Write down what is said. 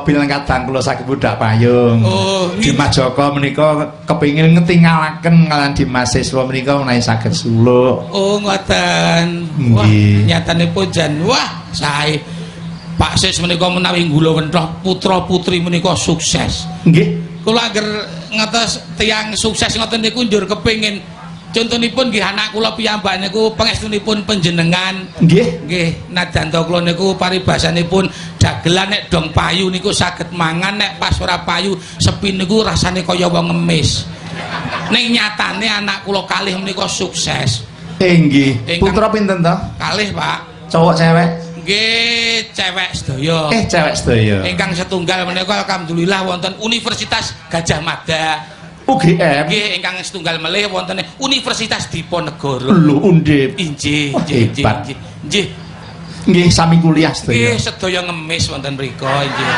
Bilang kadang kula saged budhak payung. Oh, Dimas Joko menika kepingin ngetingalaken kalian Dimas Siswa menika menawi saged suluk. Oh, ngoten. Wah, Nggih. nyatanipun jan wah sae. Pak Sis menika menawi gula wentoh putra-putri menika sukses. Nggih. Kula angger ngetos tiyang sukses ngoten niku njur kepengin, contonipun nggih anak kula piyambak niku pangestunipun panjenengan. Nggih. Nggih, nadyan kula niku paribasanipun dagelan nek dong payu niku saged mangan, nek pas ora payu sepi niku rasane kaya wong ngemis. Ning nyatane anak kula kalih menika sukses. Nggih. Ingkang- Putra pinten to? Kalih, Pak. Cowok cewek? Nggih, cewek sedaya. Eh, cewek sedaya. Ingkang setunggal menika alhamdulillah wonten Universitas Gajah Mada. UGM. Nggih, ingkang setunggal melih wonten Universitas Diponegoro. Lho, Undip. Injih, Wah, injih, injih, hebat. Injih. Injih. Nggih, sami kuliah sedaya. Nggih, sedaya ngemis wonten mriku, injih.